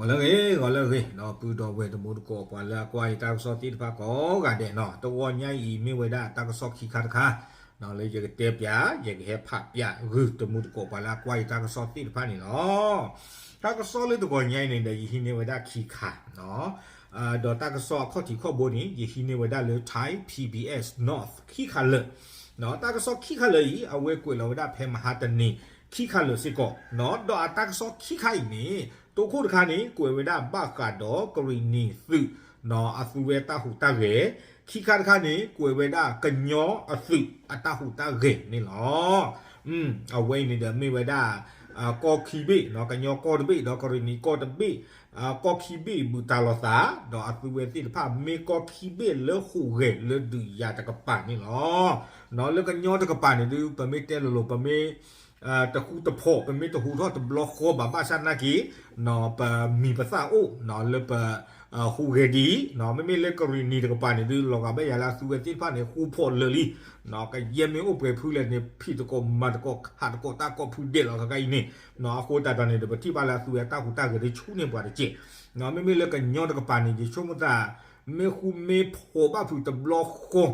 ဂီၤလၢအဂ့ၤ ဂီၤလၢအဂ့ၤ ဒီပုၢ်ဒီဝဲၢ်တံၤသကိး ပှၤလၢအကွၢ်ယတၢ်ကစီၣ်သ့ၣ်တဖၣ်ကိးဂၤဒဲးနီၤ, တဂီၤညါအံၤမ့ၢ်ဝဲဒၣ်တၢ်ကစီၣ်ခံခါတခါ လၢယကတဲပၠး ယကဟဲဖးပၠးဂုၢ်တံၤသကိး ပှၤလၢအကွၢ်ယတၢ်ကစီၣ်သ့ၣ်တဖၣ်န့ၣ်လီၤ. တၢ်ကစီၣ်လၢတဂီၤညါအံၤန့ၣ်ဒီး ယဟံးန့ၢ်ဝဲဒၣ်ခံခါ ဒီးတၢ်ကစီၣ်အခီၣ်ထံးခီၣ်ဘိန့ၣ် ယဟံးန့ၢ်ဝဲဒၣ်လၢ Thai PBS North ခံခါလၢာ်, တၢ်ကစီၣ်ခံခါလၢာ်အံၤ အဝဲကွဲးလီၤဝဲဒၣ်ဖဲမဟါတနံၤ ခံခါလၢာ်စ့ၢ်ကီး, ဒီးအတၢ်ကစီၣ်ခံခါအံၤန့ၣ် တိခိၣ်တခါန့ၣ် ကွဲးဝဲဒၣ်ဘၣ်ဃးဒီးကရံၣ်နံၤသုး အသုဝဲတၢ်ဟူးတၢ်ဂဲၤ, ခံခါတခါန့ၣ် ကွဲးဝဲဒၣ်ကညီအသုးအတၢ်ဟူးတၢ်ဂဲၤန့ၣ်လီၤ. အဝဲအံၤန့ၣ်ဒီးမ့ၢ်ဝဲဒၣ် ကီၢ်ခံဘ့ၣ် ကညီကီၢ်တဘ့ၣ် ဒီးကရံၣ်နံၤကီၢ်တဘ့ၣ် ကီၢ်ခံဘ့ၣ်ဘူးတံၢ်လိာ်သး ဒီးအသုဝဲသ့ၣ်တဖၣ်မ့ၢ်ကီၢ်ခံဘ့ၣ်လၢဟူးဂဲၤလၢဒုးယၤတကပၤန့ၣ်လီၤ. လၢကညီတကပၤန့ၣ်ဒုး ပမ့ၢ်တဲလိၤလိၤ ပမ့ၢ်တဃူတဖိး ပမ့ၢ်တဟူးထီၣ်တဘျီဃီဘၣ် ဘၣ်ဆၣ်နာ်က့ ပမံၤပသၣ်အိၣ်လၢပ ဟူးဂဲၤဒ်အံၤ, မ့မ့ၢ်လၢကရံၣ်နံၤတကပၤန့ၣ်ဒုး လီၤဂာ်ဘၣ်ယၤလၢအသုဝဲသ့ၣ်တဖၣ်န့ၣ် ဃူဖိးလၢာ်လံ, ကယဲၢ်မ့ၢ်အိၣ်ပှဲၤဖုလဲၣ်န့ၣ် ဖံးသကိးမၤသကိးခးသကိးတၢ်ကိးဖုဒဲးလီၤ ခဲခါအံၤန့ၣ်, အဃိသတးဒီးန့ၣ်ဒီး ပထံၣ်ဘၣ်လၢအသုဝဲတၢ်ဟူးတၢ်ဂဲၤဒုးဆူၣ်န့ၢ်ပှၤတက့ၢ်. မ့မ့ၢ်လၢကညီတကပၤန့ၣ် ယဆိကမိၣ်သး မ့ၢ်ဃူမ့ၢ်ဖိးဘၣ်ဖုးတဘျီဃီ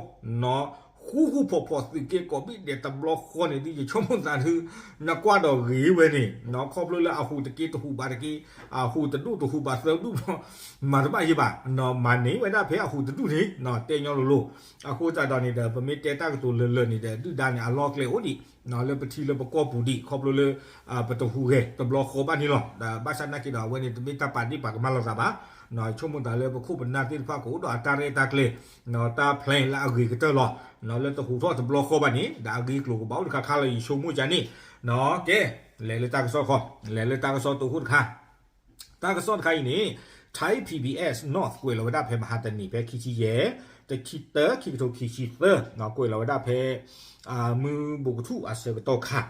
ဃူဃူဖိးဖိးသုးက့ကိးဘ့ၣ်ဒဲးတဘျီဃီန့ၣ်ဒုး ယဆိကမိၣ်သးဒုး နကွၢ်ဒီးဂ့ၤဝဲန့ၣ် ခီဖျိလၢအဟူးတက့ၢ်တဟူးဘၣ်တက့ၢ် အဟူးတဒူၣ်တဟူးဘၣ်သၢဒူၣ် မၤတဘၣ်ယံၤဘၣ်, မၤန့ၢ်ဝဲဒၣ်ဖဲအဟူးတဒူၣ်န့ၣ် တဲညီလိၤလိၤ, အဃိသတးဒီးန့ၣ်ဒီး ပမ့ၢ်တဲတၢ်ကတိၤလၢာ်လၢာ်န့ၣ်ဒီး ဒုၣ်ဒါန့ၣ် အလီၢ်ကျဲအိၣ်ဒံး လၢပထံလၢပကီၢ်ပူၤဒံး ခီဖျိလၢ ပတဟူးဂဲၤတဘျီဃီဘၣ်န့ၣ်လီၤ. ဒီးဘၣ်ဆၣ်နာ်က့ဒီး အဝဲန့ၣ်တမ့ၢ်တၢ်ပာ်ဒ့ၣ်ပာ်ကမၣ်လိာ်သးဘၣ်, ဆိကမိၣ်သးလၢပခိၣ်ပနၢ်သ့ၣ်တဖၣ်ကအိၣ်ဒီးအတၢ်ရဲၣ်တၢ်ကျဲၤ တၢ် plan လၢအဂ့ၤကတၢၢ်လီၤ. လၢတဟူးထီၣ်တဘျီဃီဘၣ်န့ၣ် ဒီးအဂ့ၢ်ကျိၤကဘၣ်အိၣ်တခါခါလၢယဆိကမိၣ်ကန့ၣ်, ကဲ လဲၤလၢတၢ်ကစီၣ်ခီ လဲၤလၢတၢ်ကစီၣ်တိခိၣ်တခါ တၢ်ကစီၣ်တခါအံၤန့ၣ် Thai PBS North ကွဲးလီၤဝဲဒၣ်ဖဲမဟါတနံၤ ဖဲခံဆံယဲၢ် တဆံတၢ ခံကထိခံဆံသၢ ကွဲးလီၤဝဲဒၣ်ဖဲ မုၢ်ဘိးကထူၣ်အဆၢကတီၢ်ခါ,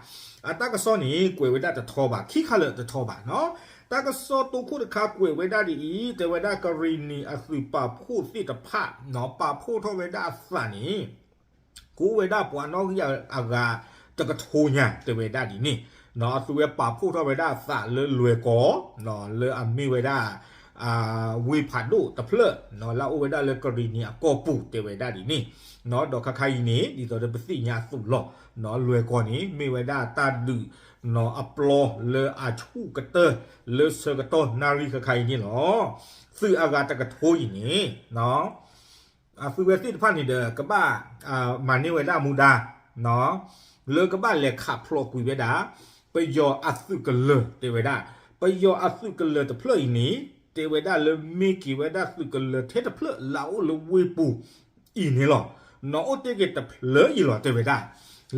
အတၢ်ကစီၣ်န့ၣ် ကွဲးဝဲဒၣ်တထီဘၣ် ခံခါလၢာ်တထီဘၣ်နီၤ. တၢ်ကစီၣ်တိခိၣ်တခါကွဲးဝဲဒၣ်ဒ်အံၤ တဲဝဲဒၣ်ကရံၣ်နံၤအသုးပာ်ဖှိၣ်သ့ၣ်တဖၣ် ပာ်ဖှိၣ်ထီၣ်ဝဲဒၣ်အသးန့ၣ် ကအိၣ်ဝဲဒၣ်ပှၤနီၣ်ဂံၢ်အဂၤတကထိညါ တဲဝဲဒၣ်ဒ်န့ၣ်, အသုဝဲပာ်ဖှိၣ်ထီၣ်ဝဲဒၣ်အသးလၢလွဲၢ်ကီၢ် လၢအမ့ၢ်ဝဲဒၣ် ဝ့ၢ်ဖးဒိၣ်တဖျၢၣ် လၢအအိၣ်ဝဲဒၣ်လၢကရံၣ်နံၤအကီၢ်ပူၤ တဲဝဲဒၣ်ဒ်န့ၣ်, ဒီးခဲခါအံၤန့ၣ် ဒ်သိးဒီးပသ့ၣ်ညါအသိးလီၤ လွဲၢ်ကီၢ်န့ၣ် မ့ၢ်ဝဲဒၣ်တၢ်ဒုးအပျီလၢအဆူၣ်ကတၢၢ် လၢဆၢကတီၢ်နၣ်ရံၣ်ခဲခါအံၤန့ၣ်လီၤ. သုးအဂၤတကထိအံၤန့ၣ် အသုဝဲသ့ၣ်တဖၣ်န့ၣ်ဒီး ကဘၣ်မၤန့ၢ်ဝဲဒၣ်မူဒါ လၢကဘၣ်လဲၤခးဖျိးကွံာ်ဝဲဒၣ် ပယီၤအသုးကလၢၤတဲဝဲဒၣ်, ပယီၤအသုးကလၢၤတဖျၢၣ်အံၤန့ၣ် တဲဝဲဒၣ်လၢမ့ၢ်က့ၤဝဲဒၣ်သုးကလၢၤထဲတဖျၢၣ်လၢအအိၣ်လၢဝ့ၢ်ပူၤအံၤန့ၣ်လီၤ. နီၢ်အိၣ်တ့ၢ်က့ၤတဖျၢၣ်အံၤလီၤတဲဝဲဒၣ်,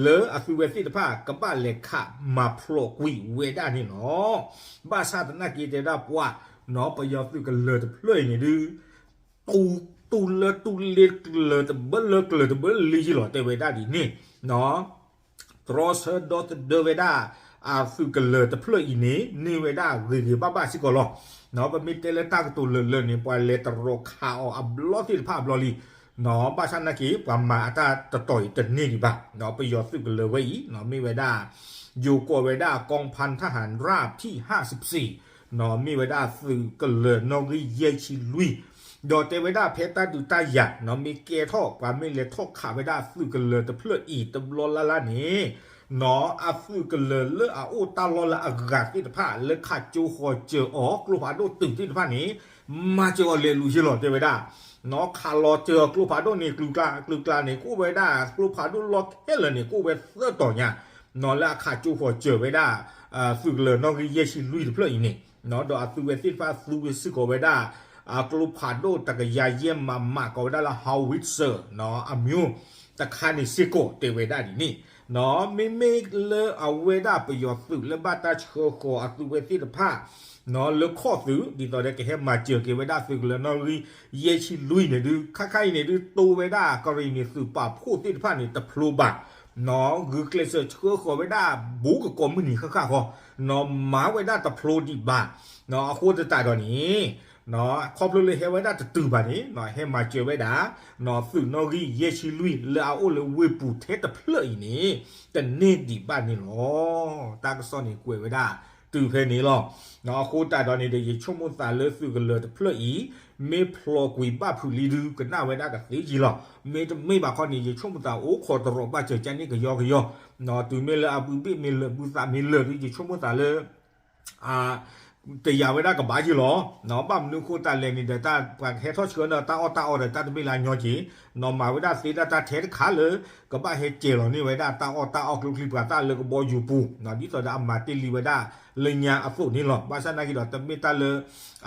လၢအသုဝဲသ့ၣ်တဖၣ်ကဘၣ်လဲၤခးမၤဖျိးကွံာ်ဝဲဒၣ်န့ၣ်လီၤ. ဘၣ်ဆၣ်သနာ်က့တဲဒၣ်ပှၤ နီၢ်ပယီၤသုးကလၢၤတဖျၢၣ်အံၤန့ၣ်ဒုး တူၢ်လၢတူၢ်လ့ကျၢၤတဘၢလၢကျၢၤတဘၢလံယံၤလီၤတဲဝဲဒၣ်ဒ်န့ၣ်, တြီဆၢဒီသဒၢဝဲဒၣ် အသုးကလၢၤတဖျၢၣ်အံၤန့ၣ် န့ၢ်ဝဲဒၣ်ဂ့ၤဂ့ၤဘၣ်ဘၣ်စ့ၢ်ကီးလီၤ. ပမ့ၢ်တဲလၢတၢ်ကတိၤလၢာ်လၢာ်န့ၣ် ပှၤလဲၤတရီခးအီၤအဘျီသ့ၣ်တဖၣ်အဘျီလံ ဘၣ်ဆၣ်နာ်က့ ပှၤမၤအတၢ်တတီၤအံၤတန့ၢ်ဒံးဘၣ်. ပယီၤသုးကလၢၤဝဲအံၤ မ့ၢ်ဝဲဒၣ် ယိၤကိးဝဲဒၣ် กองพันทหารราบที่ห้าสิบสี่ မ့ၢ်ဝဲဒၣ်သုးကလၢၤနီၣ်ဂံၢ်ယဲၢ်ဆံလွံၢ်, ဒီးတဲဝဲဒၣ်ဖဲတၢ်ဒုးတၢ်ယၤ မ့ၢ်ကဲထီၣ် ပှၤမ့ၢ်လဲၤထီၣ်ခးဝဲဒၣ်သုးကလၢၤတဖျၢၣ်အံၤတဘျီလၢ်လၢ်န့ၣ် နီၢ်အသုးကလၢၤလၢအအိၣ်တၢ်လီၢ်လၢအဂၤသ့ၣ်တဖၣ် လၢခးကၠိဃီၤစၢၤအီၤ ကျိဖးဒိၣ်တုၤသ့ၣ်တဖၣ်န့ၣ် မၤစၢၤအီၤလဲၤလူၤယ့ၢ်လီၤတဲဝဲဒၣ်, နီၢ်ခးလီၤစၢၤအီၤကျိဖးဒိၣ်န့ၣ် ကျူၤကျါ ကျူၤကျါန့ၣ် ကအိၣ်ဝဲဒၣ်ကျိဖးဒိၣ်လီၢ်ခဲလၢာ်န့ၣ် ကအိၣ်ဝဲသၢတီၤညါ, နီၢ်လၢအခးကၠိဃီၤစၢၤဝဲဒၣ် သုးကလၢၤနီၣ်ဂံၢ်ယဲၢ်ဆံလွံၢ်တဖျၢၣ်အံၤန့ၣ်, ဒီးအသုးဝဲသ့ၣ်တဖၣ်သူဝဲစ့ၢ်ကီးဝဲဒၣ် ကျိဖးဒိၣ်တကယၤယဲၢ်မးမး ကိးဝဲဒၣ်လၢ howitzer အမျိုး တခါန့ၣ်စ့ၢ်ကီးတဲဝဲဒၣ်ဒ်န့ၣ်, မ့မ့ၢ်လၢအဝဲဒၣ်ပယီၤသုးလၢဘၣ်တၢ်ဆှၢဃီၤအသုးဝဲသ့ၣ်တဖၣ် လၢခီၣ်သုး ဒ်သိးဒီးကဟဲမၤစၢၤက့ၤဝဲဒၣ်သုးကလၢၤနီၣ်ဂံၢ်ယဲၢ်ဆံလွံၢ်န့ၣ်ဒုး ခါခါအံၤန့ၣ်ဒုး တိဝဲဒၣ်ကရံၣ်နံၤသုးပာ်ဖှိၣ်သ့ၣ်တဖၣ်န့ၣ် တဖျိဘၣ် ဂုာ်ကျဲးစၢးဆှၢဃီၤဝဲဒၣ် ဘူးကကိးမုၢ်နံၤဃၣ်ဃၣ်ဃီ, မၤဝဲဒၣ်တဖျိဒံးဘၣ်. အဃိသတးဒီးန့ၣ် ခီဖျိလၢဟဲဝဲဒၣ်တတုၤဘၣ်န့ၣ် ဟဲမၤစၢၤဝဲဒၣ် သုးနီၣ်ဂံၢ်ယဲၢ်ဆံလွံၢ် လၢအအိၣ်လၢဝ့ၢ်ပူၤထဲတဖျၢၣ်အံၤန့ၣ် တန့ၢ်ဒံးဘၣ်န့ၣ်လီၤ. တၢ်ကစီၣ်န့ၣ်ကွဲးဝဲဒၣ် တုၤဖဲန့ၣ်လီၤ. အဃိသတးဒီးန့ၣ်ဒီး ယဆိကမိၣ်သးလၢသုးကလၢၤတဖျၢၣ်အံၤ မ့ၢ်ဖျိးကွံာ်ဘၣ်ဖုးလံဒုး ကနၣ်ဝဲဒၣ်ကသ့က့ၤလီၤ. မ့တမ့ၢ်ဘၣ်ခီန့ၣ် ယဆိကမိၣ်သးအိၣ်ခိးတရီးဘၣ်စၢၤကန့ၣ်ကယီကယီ, တုၤမ့ၢ်လၢအဘုဘ့ၣ်မ့ၢ်လၢာ် ဘုသးမ့ၢ်လၢာ်ဒုး ယဆိကမိၣ်သးလၢ တယာ်ဝဲဒၣ်ကဘၣ်ယုၢ်လီၤ. ဘၣ်မနုၤအဃိသတးလဲၣ်န့ၣ်ဒီး တၢ်ပှၤကဟဲထီၣ်ဆှၢဒီးတၢ်အီၣ်တၢ်အီဒီး တၢ်တမ့ၢ်လၢအညီက့ၤ, နီၢ်မၤဝဲဒၣ်သ့ဒၣ်တၢ်ထဲတခါလၢ ကဘၣ်ဟဲကဲၤလီၤန့ၢ်ဝဲဒၣ်တၢ်အီၣ်တၢ်အီကျိချံပှၤသၣ်လၢကဘီယူၤပူၤ, ဒ်သိးဒီးအမၤတ့ၢ်လံဝဲဒၣ်လၢညါအသိးန့ၣ်လီၤ. ဘၣ်ဆၣ်နာ်က့ဒီး တမ့ၢ်တၢ်လၢ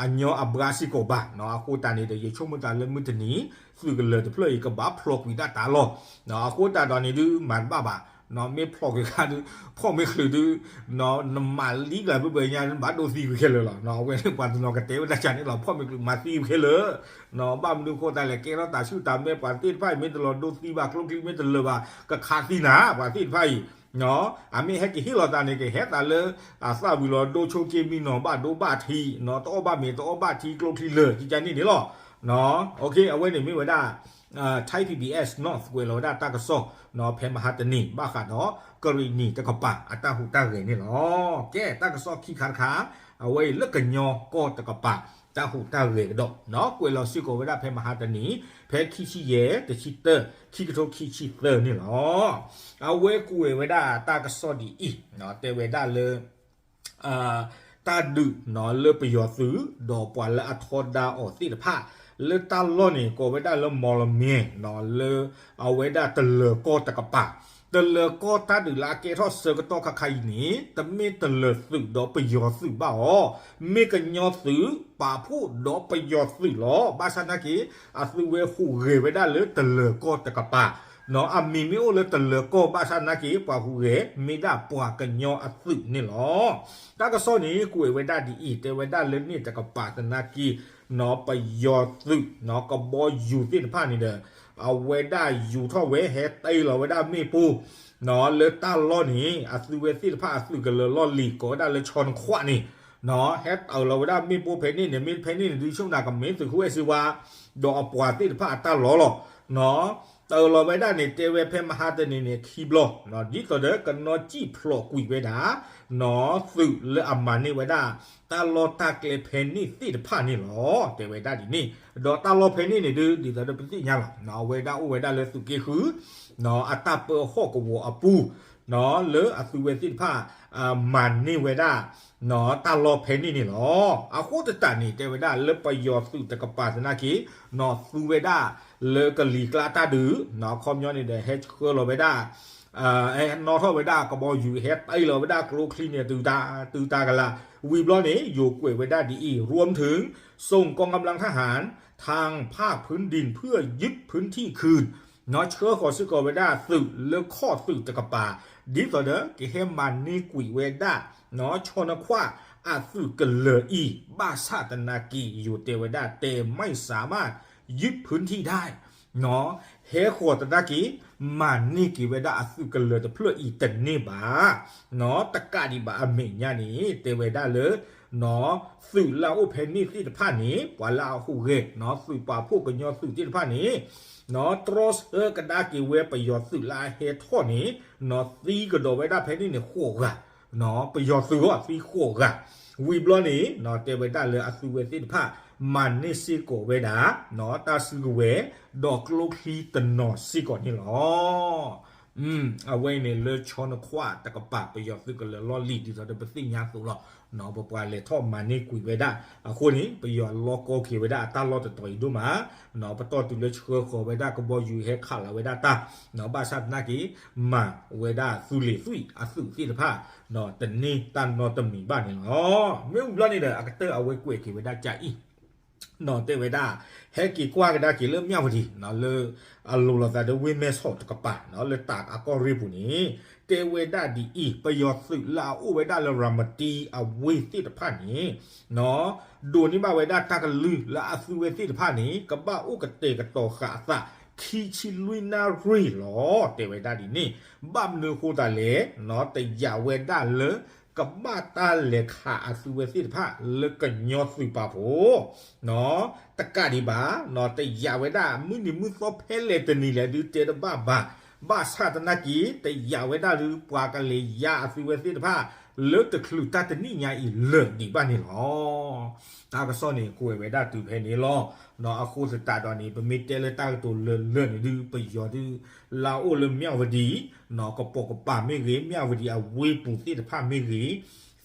အညီအဘှါစ့ၢ်ကီးဘၣ်. အဃိသတးန့ၣ်ဒီး ယဆိကမိၣ်သးလၢမုၢ်တနံၤ သုးကလၢၤတဖျၢၣ်အံၤ ကဘၣ်ဖျိးကွံာ်ဒၣ်တၢ်လီၢ်. အဃိသတးဒီးန့ၣ်ဒုး မၤတဘၣ်ဘၣ်. မ့ၢ်ဖျိးကွံာ်ခါဒုး ဖီၣ်မ့ၢ်ချုးဒုး နမၤလံကျါဘၢဘၢညါ နဘၣ်ဒိသံကွံာ်ခဲလၢာ်လီၤ. အဝဲန့ၣ်ပှၤတနီၤကတဲဝဲဒၣ်ကန့ၣ်လီၤ. ဖီၣ်မ့ၢ်ချုးမၤသံကွံာ်ခဲလၢာ်, ဘၣ်မနုၤအဃိသတးလဲၣ် ကဲထီၣ်တၢ်ဆူၣ်တၢ်မဲာ် ပှၤသ့ၣ်တဖၣ်အံၤ မ့ၢ်တလီၤဒိသံဘၣ် ကျိချံမ့ၢ်တလၢာ်ဘၣ် ကခးသံနၤ ပှၤသ့ၣ်တဖၣ်အံၤ, အမ့ၢ်ဟဲက့ၤဟ့ၣ်လီၤသးန့ၣ် ကဟဲသးလၢ အသၣ်ဝံၤလီၤဒိဆိက့မံနီၤ ဘၣ်ဒိဘၣ်ထံး တအီၣ်ဘၣ်မ့ၤ တအီၣ်ဘၣ်ထံ ကျိချံလၢာ် ကကန့ၣ်န့ၣ်လီၤ. အဝဲန့ၣ်မ့ၢ်ဝဲဒၣ် Thai PBS North ကွဲးလီၤဝဲဒၣ်တၢ်ကစီၣ် ဖဲမဟါတနံၤ ဘၣ်ဃးဒီးကရံၣ်နံၣ်တကပၤ အတၢ်ဟူးတၢ်ဂဲၤန့ၣ်လီၤ. ကဲ တၢ်ကစီၣ်ခံခါတခါ အဝဲအံၤလၢကညီကီၢ်တကပၤ တၢ်ဟူးတၢ်ဂဲၤကဒီး ကွဲးလီၤစ့ၢ်ကီးဝဲဒၣ်ဖဲမဟါတနံၤ ဖဲခံဆံယဲၢ် တဆံတၢ ခံကထိခံဆံသၢန့ၣ်လီၤ. အဝဲကွဲးဝဲဒၣ်တၢ်ကစီၣ်ဒ်အံၤ တဲဝဲဒၣ်လၢ တၢ်ဒုးလၢပယီၤသုး ဒီးပှၤလၢအထီဒါအီၤသ့ၣ်တဖၣ် လၢတၢ်လီၢ်န့ၣ် ကိးဝဲဒၣ်လၢမီၢ်လမ့ၢ် လၢအဝဲဒၣ်တလၢၤကီၢ်တကပၤ, တလၢၤကီၢ်တၢ်ဒုးလၢအကဲထီၣ်ဆၢကတီၢ်ခါခါအံၤန့ၣ် တမ့ၢ်တလၢၤသုးဒီးပယီၤသုးဘၣ်အီၤ, မ့ၢ်ကညီသုးပာ်ဖှိၣ်ဒီးပယီၤသုးလီၤ. ဘၣ်ဆၣ်သနာ်က့ အသုဝဲဟူးဂဲၤဝဲဒၣ်လၢတလၢၤကီၢ်တကပၤ အမံၤမ့ၢ်အိၣ်လၢတလၢၤကီၢ်ဘၣ်ဆၣ်သနာ်က့ ပှၤဟူးဂဲၤ မ့ၢ်ဒၣ်ပှၤကညီအသုးန့ၣ်လီၤ. တၢ်ကစီၣ်န့ၣ် ကွဲးဝဲဒၣ်ဒ်အံၤ တဲဝဲဒၣ်လၢန့ၣ်တကပၤသနာ်က့ ပယီၤသုး ကဘီယူၤသ့ၣ်တဖၣ်န့ၣ်ဒီး အဝဲဒၣ်ယူၤထီၣ်ဝဲ ဟဲတ့ၢ်လီၤဝဲဒၣ်မ့ၣ်ပိၢ် လၢတၢ်လီၢ်န့ၣ် အသုဝဲသ့ၣ်တဖၣ်အသုးကလၢၤလီၢ်လံၤ ကိးဝဲဒၣ်လၢဆီနခွးန့ၣ် ဟဲတ့ၢ်လီၤဝဲဒၣ်မ့ၣ်ပိၢ်ဖဲန့ၣ်န့ၣ် မ့ၢ်ဖဲန့ၣ်န့ၣ် ဒုးဆိကမိၣ်ကမ့ၢ်သုးခိၣ်အဲၣ်စ့ဝါ ဒီးအပှၤသ့ၣ်တဖၣ်အတၢ်လီၢ်လီၤ. တ့ၢ်လီၤဝဲဒၣ်န့ၣ် တဲဝဲဖဲမဟါတနံၤန့ၣ် ခံဘျီ ဒ်သိးဒီးကနီၣ်စံၣ်ဖျိးကွံာ်ဝဲဒၣ် သုးလၢအမၤန့ၢ်ဝဲဒၣ် တၢ်လီၢ်တၢ်ကျဲဖဲန့ၣ်သ့ၣ်တဖၣ်န့ၣ်လီၤ. တဲဝဲဒၣ်ဒ်န့ၣ် ဒီးတၢ်လီၢ်ဖဲန့ၣ်န့ၣ်ဒုး ဒ်သိးဒီးပသ့ၣ်ညါလီၤ အဝဲဒၣ်အိၣ်ဝဲဒၣ်လၢသုးက့ဃု အတၢ်ပၢဟီၣ်ကဝီၤအပူၤ လၢအသုဝဲသ့ၣ်တဖၣ် မၤန့ၢ်ဝဲဒၣ် တၢ်လီၢ်ဖဲန့ၣ်န့ၣ်လီၤ. အဃိသတးန့ၣ် တဲဝဲဒၣ်လၢပယီၤသုးတကပၤသနာ်က့ နီၢ်သူဝဲဒၣ်လၢကလံၤကျါတၢ်ဒုး အခီပညီန့ၣ်ဒီး ဟဲဆှၢလီၤဝဲဒၣ် ဟဲနီၣ်ထီၣ်ဝဲဒၣ်ကဘီယူၤ ဟဲတ့ၢ်လီၤဝဲဒၣ်ကျိချံန့ၣ် တုၤတၢ်ကလၤ ဝံၤဘျီန့ၣ် ယိၤကွဲးဝဲဒၣ်ဒ်အံၤ รวมถึงส่งกองกำลังทหารทางภาคพื้นดินเพื่อยึดพื้นที่คืน ဆှၢဃီၤစ့ၢ်ကီးဝဲဒၣ်သုးလၢခီၣ်သုးတကပၤ ဒ်သိးဒီးကဟဲမၤန့ၢ်ကွံာ်ဝဲဒၣ် ဆီနခွးအသုးကလၢၤအံၤ ဘၣ်ဆၣ်သနာ်က့ ယိၤတဲဝဲဒၣ် แต่ไม่สามารถยึดพื้นที่ได้ ဟဲဃီၤသနာ်က့ မၤန့ၢ်က့ၤဝဲဒၣ်အသုးကလၢၤတဖျၢၣ်အံၤတန့ၢ်ဘၣ် တကးဒံးဘၣ်အမဲာ်ညါန့ၣ် တဲဝဲဒၣ်လၢ သုးလၢအအိၣ်ဖဲန့ၣ်သ့ၣ်တဖၣ်န့ၣ် ပှၤလၢအဟူးဂဲၤ သုးပာ်ဖှိၣ်ကညီသုးသ့ၣ်တဖၣ်န့ၣ် တြီဆၢကဒါက့ၤဝဲပယီၤသုးလၢအဟဲထီၣ်န့ၣ် သံကဒီးဝဲဒၣ်ဖဲန့ၣ်န့ၣ် ဃိးဂၤ ပယီၤသုးအီၤသံဃိးဂၤ ဝံၤဘျီန့ၣ် တဲဝဲဒၣ်လၢအသုဝဲသ့ၣ်တဖၣ် မၤန့ၢ်စ့ၢ်ကီးဝဲဒၣ် တၢ်စုကဝဲၤ ဒီးကျိချံတနီၤစ့ၢ်ကီးန့ၣ်လီၤ. အဝဲအံၤန့ၣ်လၢဆီနခွးတကပၤ ပယီၤသုးကလၢၤလီၢ်လံၤ ဒ်သိးဒီးပသ့ၣ်ညါအသိးလီၤ. ပပှၤလဲၤထီၣ်မၤန့ၢ်ကွံာ်ဝဲဒၣ်အဃိန့ၣ် ပယီၤလီၢ်ကီက့ၤဝဲဒၣ်အတၢ်လီၢ်တတီၤအံၤဒိၣ်မး ပတီၢ်တုၤလၢဆှၢဃီၤဝဲဒၣ်ကဘီယူၤဟဲခးလီၤဝဲဒၣ်တၢ် ဘၣ်ဆၣ်သနာ်က့ မၤဝဲဒၣ်သုးလ့ၤသွံၣ်အသုးသ့ၣ်တဖၣ် တန့ၢ်တၢ်နီတမံၤဘၣ်န့ၣ်လီၤ. မ့ၢ်ဝံၤဘျီန့ၣ်ဒီး အကတၢၢ်အဝဲကွဲးက့ၤဝဲဒၣ်ကၢ်အံၤ တဲဝဲဒၣ် ဟဲက့ၤကွၢ်ကဒါက့ၤလၢမၠၣ်ဝတံၤ လၢအလိၤလိာ်သးဒီးဝ့ၢ်မဲၢ်ဆီးတကပၤ လၢတၢ်အကီၢ်ရ့ၣ်ပူၤန့ၣ် တဲဝဲဒၣ်ဒ်အံၤ ပယီၤသုးလၢအအိၣ်ဝဲဒၣ်လၢရၤမတံအဝ့ၢ်သ့ၣ်တဖၣ်န့ၣ် ဒိးန့ၢ်ဘၣ်ဝဲဒၣ်တၢ်ကလုၢ်လၢအသုဝဲသ့ၣ်တဖၣ်န့ၣ် ကဘၣ်အိၣ်ကတဲာ်ကတီၤဃာ်အသး ခံဆံလွံၢ်နၣ်ရံၣ်လီၤ. တဲဝဲဒၣ်ဒ်န့ၣ် ဘၣ်မနုၤအဃိသတးလဲၣ် တယာ်ဝဲဒၣ်လၢ ကဘၣ်တၢ်လဲၤခးအသုဝဲသ့ၣ်တဖၣ်လၢကညီသုးပာ်ဖှိၣ် တကးဒံးဘၣ် တယာ်ဝဲဒၣ် မုၢ်နံၤမုၢ်သီဖဲလဲၣ်တနံၤလဲၣ်ဒုးတဲတဘၣ်ဘၣ်. ဘၣ်ဆၣ်သနာ်က့ တယာ်ဝဲဒၣ်ဒုး ပှၤကလဲၤယါအသုဝဲသ့ၣ်တဖၣ် လၢတချုးတၢ်တနံၣ်ညါအံၤလၢာ်ဒံးဘၣ်န့ၣ်လီၤ. တၢ်ကစီၣ်န့ၣ် ကွဲးဝဲဒၣ်တုၤဖဲန့ၣ်လီၤ. အဃိသတးဒီးန့ၣ် ပမ့ၢ်တဲလၢတၢ်ကတိၤလၢာ်လၢာ်န့ၣ်ဒုး ပယီၤဒုး လၢအအိၣ်လၢမၠၣ်ဝတံၤ ကပိာ်ကပၤမ့ၢ်ဂ့ၤ မၠၣ်ဝတံၤအဝ့ၢ်ပူၤသ့ၣ်တဖၣ်မ့ၢ်ဂ့ၤ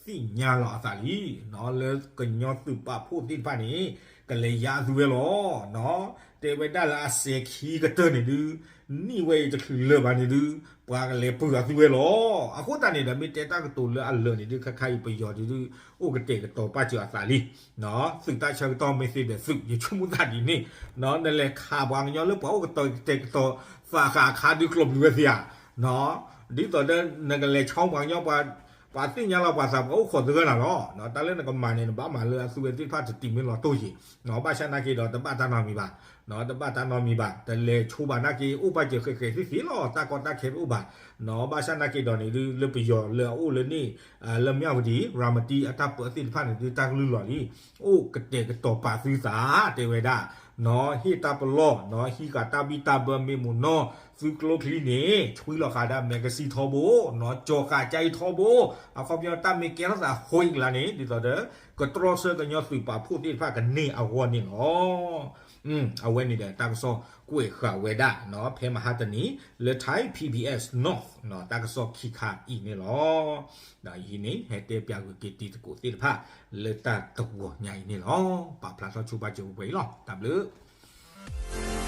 သ့ၣ်ညါလီၤအသးလံ လၢကညီသုးပာ်ဖှိၣ်သ့ၣ်တဖၣ်န့ၣ် ကလဲၤယါအသုဝဲလီၤ. တဲဝဲဒၣ်လၢအစဲၤခံကတၢၢ်န့ၣ်ဒုး နံၣ်ဝဲအံၤတချုးလၢာ်ဘၣ်န့ၣ်ဒုး ပှၤကလဲၤပၢၤအသုဝဲလီၤ. အဃိသတးန့ၣ်ဒီး မ့ၢ်တဲတၢ်ကတိၤလၢအလၢာ်န့ၣ်ဒုး ခါခါအံၤပယီၤဒုး အိၣ်ကတဲာ်ကတီၤပာ်စၢၤအသးလံ သုးတၢ်ဆၢကတီၢ်မ့ၢ်သ့ဒီးသုး ယဆိကမိၣ်သးဒ်န့ၣ် နလဲၤခးပှၤကညီလၢပှၤအိၣ်ကတဲာ်ကတီၤ သးဃာ်အခါဒုးကျိးပျုၤဝဲသ့ဧါ. ဒ်သိးဒီးနကလဲၤဆီပှၤကညီ ပှၤသ့ၣ်ညါလီၤပှၤသး ပှၤအိၣ်ခိးသဂၢၢ်နၤလီၤ. တၢ်လၢနကမၤန့ၣ် နဘၣ်မၤလၢအသုဝဲသ့ၣ်တဖၣ်တတံၤမ့ၢ်လီၤတိၢ်ယံၤ ဘၣ်ဆၣ်နာ်က့ဒီး တဘၣ်တၢ်နီတမံၤဘၣ် တဘၣ်တၢ်နီတမံၤဘၣ် တလဲၤဆိဘၣ်နာ်က့ အိၣ်ဘၣ်စၢၤဃဲးဃဲးသ့ၣ်သ့ၣ်လီၤ တၢ်ကီတၢ်ခဲတအိၣ်ဘၣ်. ဘၣ်ဆၣ်နာ်က့ဒီးန့ၣ်ဒုး လၢပယီၤလၢအအိၣ်လၢန့ၣ် လၢမၠၣ်ဝတံၤ ရၤမတံအတၢ်ပၢသ့ၣ်တဖၣ်န့ၣ်ဒုး တၢ်ကလုၢ်လီၤလံ အိၣ်ကတဲာ်ကတီၤပာ်သုသး တဲဝဲဒၣ် ဟ့ၣ်တၢ်ပလီၢ် ဟံးဃာ်တၢ်ဘံၣ်တၢ်ဘၢမ့ၢ်မိၢ်နီၢ် သုကျိချံန့ၣ် ဆွံလီၤဃာ်ဒၣ် magazine ထီဘိ ကၠီၤဃာ်ကအံၤထီဘိ အခီပညီတၢ်မ့ၢ်ကဲထီၣ်သးဃိအံၤကလါန့ၣ် ဒ်သိးဒီး ကတြီဆၢကညီသုးပာ်ဖှိၣ်သ့ၣ်တဖၣ်ကန့ၢ်အဂီၢ်န့ၣ်လီၤ. အဝဲန့ၣ်ဒီးတၢ်ကစီၣ်ကွဲးဃာ်ဝဲဒၣ် ဖဲမဟါတနံၤ လၢ Thai PBS North တၢ်ကစီၣ်ခံခါအံၤန့ၣ်လီၤ. ဒီးယဟံးန့ၣ် ဟဲတဲပၠးဂုာ်က့ၤတံၤသကိးသ့ၣ်တဖၣ် လၢတၢ်တဂီၤညါအံၤန့ၣ်လီၤ. ပာ်ဖျါထီၣ်ဆိပာ်စၢၤပှဲၤအံၤလီၤ. တၢ်ဘျုး